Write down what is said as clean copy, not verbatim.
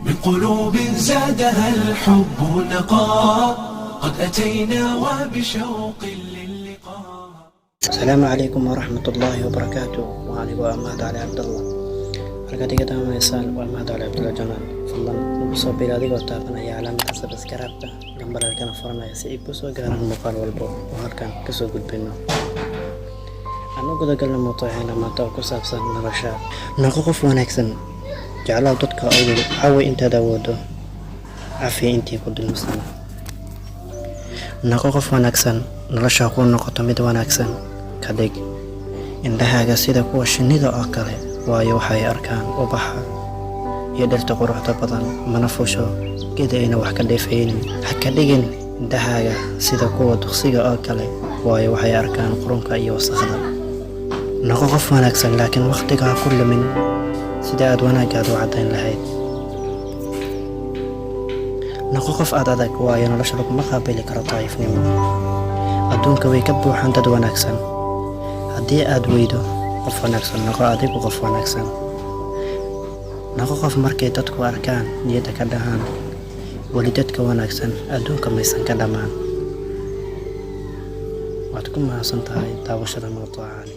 من قلوب زادها الحب نقاء، قد أتينا وبشوق للقاء. Asalaamu calaykum waraxmatullaahi wabarakaatu. Waa anigoo ah Mahad Cali Cabdallah. Halkaad iga daawanaysaan waa Mahad Cali Cabdalla Jamaal. Fadlan nagu soo biir adigoo taabanaya calaamada subscribe-ka, gambaleelkana furanaya, si ay kusoo gaaraan muuqaal walbo oo halkan kasoo gudbino. Aan u gudagalna mawduuceena maanta oo ku saabsan nolosha. Noqo qof wanaagsan, jeclaaw dadka awdal, caawi intaad awoodo, cafi intii ku dulmisan. Noqo qof wanaagsan, nolosha kuu noqoto mid wanaagsan. Ka dhig indhahaaga sida kuwa shinnida oo kale, waayo waxay arkaan ubaxa iyo dhirta quruxda badan, mana fusho geed ayna wax ka dheefaynin. Ha ka dhigin indhahaaga sida kuwa duqsiga oo kale, waayo waxay arkaan qurunka iyo wasakhda. Noqo qof wanaagsan, laakiin wakhtiga ha ku lumin sida aad wanaaggaada u caddayn lahayd. Noqo qof aad adag, waayo nolosha laguma qaabili karo daciifnimo. Adduunka way ka buuxaan dad wanaagsan. Haddii aad weydo qof wanaagsan, noqo adigu qof wanaagsan. Noqo qof markay dadku arkaan niyadda ka dhahaan: "Weli dadka wanaagsan adduunka maysan ka dhammaan." Waad ku mahadsan tahay daawashada mawduucani.